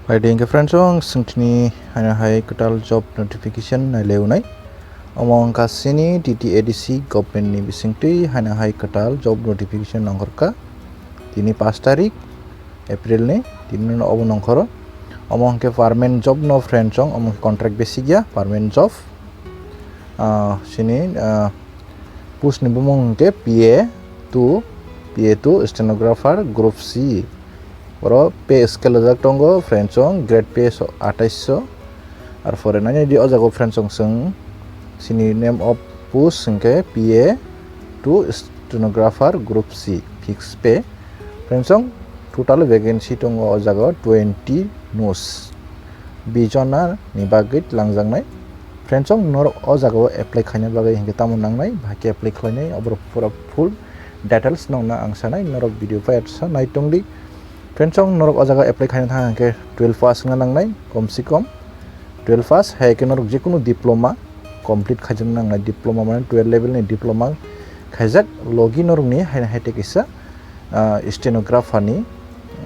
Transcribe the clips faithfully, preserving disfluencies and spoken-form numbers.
Pai di hwnkhe friends, ang swngchini haino hai kwtal job notification nailaio nai. Omo wngkha chini T T A D C government ni bisingtwi haino hai kwtal job notification nongkhorkha. Tini pash tarik April ni, tini no obo nongkhoro. Omo hwnkhe permanent job no friends, omo hwnkhe contract basic ya, permanent job. Ah, chini, ah, post ni bumung hwnkhe P A two, P A two stenographer group C. Oro pay scale rijak tongo, friends, chwng grade pay so atais so. Ar pore nai di o jaga o, friends, chwng chini name of post hwnkhe P A two stenographer group C, fixed pay. Friends, chwng total vacancy tongo o jaga o twenty nos. Bish jona ni bagwi twlangjaknai. Friends, chwng norok o jaga o apply khaina bagwi hwnkhe tamo nangnai, bahai khe apply khlainai, oborok pura full details nokna ang sanai, norok video pai sa nai tongdi. Friends, chwng norok o jaga apply khaina thang hwnkhe twelve pass wngna nangnai, kom se kom twelve pass, hai khe norok jekunu diploma complete khaijak nangnai, diploma mane twelve level ni diploma khaijak logi norokni haino hai tei kisa, ah, stenographer ni,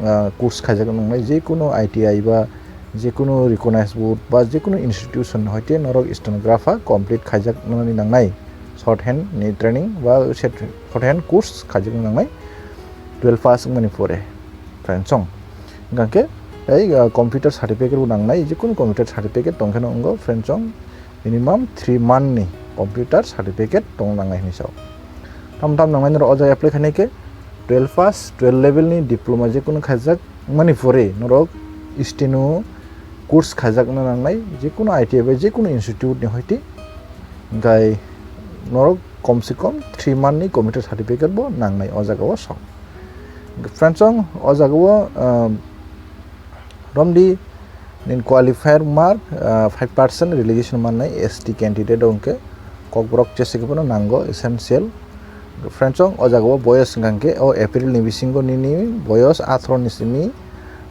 ah, course khaijak nangnai, jekunu I T I ba jekunu recognized board ba jekunu institution hoite norok stenographer complete khaijak nani nangnai, shorthand ni training ba shorthand course khaijak nangnai twelve pass wngmani pore. Friends, chwng hwnkhe tei, ah, computer certificate bo nangnai, jekunu computer certificate tongkheno wngo, friends, chwng minimum three month ni computer certificate tong nangnai hinwi sao. Tam tam nangnai norok o jaga apply khainai khe twelve pass, twelve level ni diploma jekunu khaijak mani pore norok steno course khaijakna nangnai, jekunu I T I bai jekunu institute ni hoite. Hwnkhe norok kom se kom three month ni computer certificate bo nangnai o jaga o sao. Friends, chwng o jaga o, ah, romdi nini qualifier mark, ah, five percent relaxation mannai S T candidate o hwnkhe kokborok jesa khe phano nango, essential. Friends, chwng o jaga o boyos hwnkha hwnkhe o April ni bisingo nini boyos atharo ni simi,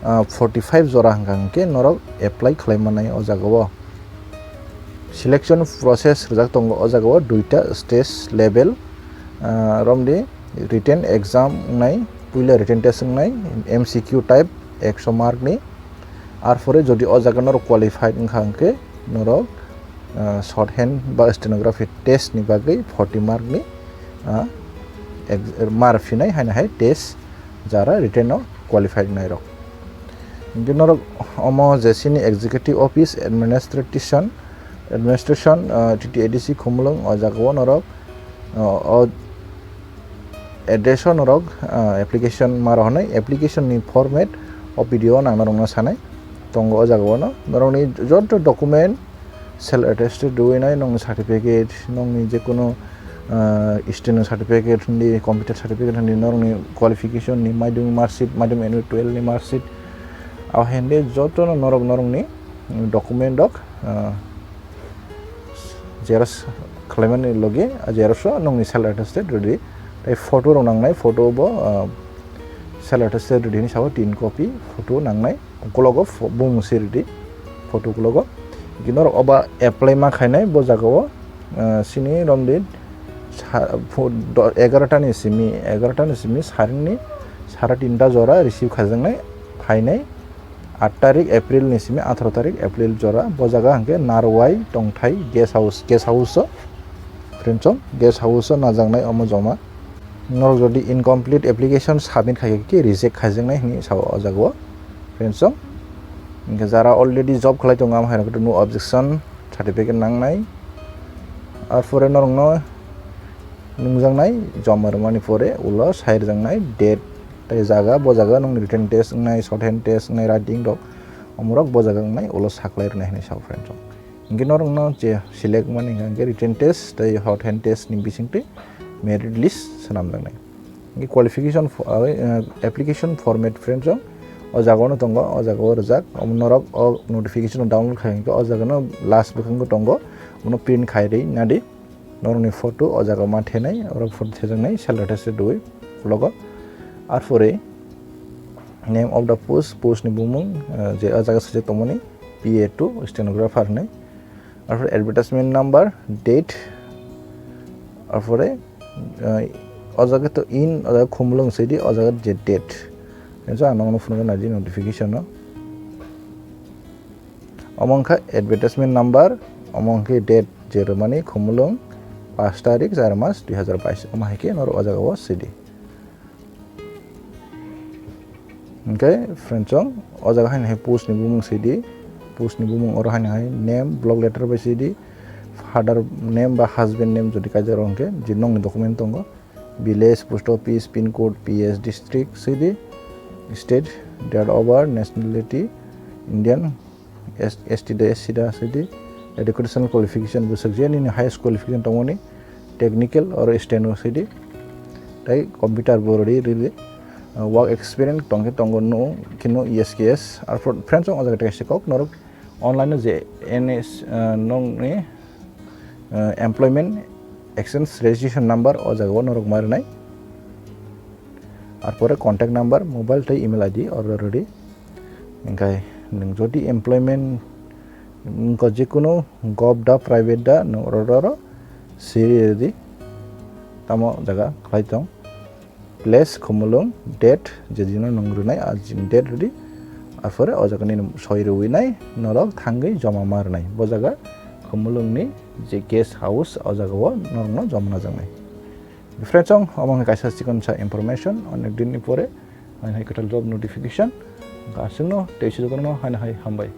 ah, forty five jora hwnkha hwnkhe norok apply khlai mannai o jaga o. Selection process rijak tongo o jaga o duita stage level, ah, romdi written exam wngnai, puila written test wngnai, M C Q type ekso mark ni, ar pore jodi o jaga norok qualified wngkha hwnkhe norok, ah, shorthand ba stenography test ni bagwi forty mark ni, ah, ex-, mar phinai haino hai test jara written o qualified wngnai rok. Hwnkhe norok omo je chini executive office administration, administration, ah, T T A D C Khumulwng o jaga o norok, ah, o address o norok, ah, application ma rohornai, application ni format o video o nang norokno sanai tongo o jaga o no. Norokni joto document, self attested rwinai, nokni certificate, nokni jekunu, ah, student certificate hindi, computer certificate hindi, norokni qualification ni madhyamik marksheet, madhyamik annual twelve ni marksheet, abo hindi jotono norok norokni document rok, ah, xerox khlaimani logi, ah, xerox o nokni self attested rwdi. Tei photo rok nangnai, photo bo, ah, self attested rwdi hinwi sabo, tin copy photo nangnai. Ukulogo pho-, bumung se rwdi, photo ukulogo. Hwnkhe norok oba apply ma khainai bo jaga o, ah, chini romdi sa-, pho-, do-, egarota ni simi, egarota ni simi saringni sara tinta jora receive khaijaknai, phainai aat tarik April ni simi atharo tarik April jora. Bo jaga hwnkhe Narwai Tongthai guest house, guest house o, Friends, chwng guest house o najaknai omo joma. Norok jodi incomplete application submit khai khe reject khaijaknai hinwi sao o jaga o, friends, chwng. Hwnkhe jara already job khlai tongo, amo hai rok no objection certificate nangnai. Ar pore norokno nungjaknai joma rwmani pore ulo sai rwjaknai date tei jaga, bo jaga nwng written test wngnai, short hand test wngnai, writing rok, omorok bo jaga wngnai ulo saklai rwnai hinwi sao, friends, chwng. Hwnkhe norokno je select mani hwnkhe written test tei short hand test ni bisingtwi merit list swnamjaknai. Hwnkhe qualification fo-, ah, eh, application format, friends, o jagao no tongo, o jagao rijak. Omo norok o notification o download khai hwnkhe o jagano last bwkhango tongo, omono print khai ri nadi. Norokni photo o jagao ma thenai, oro photo thejaknai, self attested rwui ulogo. Arpore name of the post, post ni bumung, eh, je o jaga swijak tongmani P A two stenographer hinwi. Arpore advertisement number, date, arpore, eh, o jaga to in, o jaga Khumulwng sidi, o jaga je date. Hwnsa ang nokno phunukna naidi notification no. Omo wngkha advertisement number, omo wngkhe date, je rwmani Khumulwng paanch tarik, char mas, dui hazar bais. Omo hai khe norok o jaga o sidi. Hwnkhe friends chong, o jaga haino hai post ni bumung sidi, post ni bumung oro haino hai name, block letter bai sidi, father name ba husband name jodi kaijak rok hwnkhe, je nokni document tongo, village, post office, pin code, P S, district sidi, state, date of birth, nationality, Indian, S-, S T da, S C da sidi, educational qualification bwswk je nini highest qualification tongmani, technical or steno sidi, tei computer bo rwdi rwdi, uh, work experience tongkhe tongo no, kheno E S K S, arpor friends chong o jaga tei kaisa kok norok online o je N S, uh, nokni, uh, employment exchange registration number o jaga o norok ma rwnai. Arpore contact number, mobile tei email I D oro rwdi. Hingkhai nwng jodi employment wngkha jekunu gov da private da nwng oro oro siri rwdi. Tamo jaga khlai tong. Place Khumulwng, date je dino nwng rwnai a date rwdi. Arpore o jaga nini soi rwinai norok thangwi joma ma rwnai. Bo jaga Khumulwngni je guest house o jaga o norokno joma najaknai. Friends chong, omo wngkha kaisa chikon sa information, onek din ni pore, haino hai kwtal job notification, aswkno tei sujokno haino hai hambai.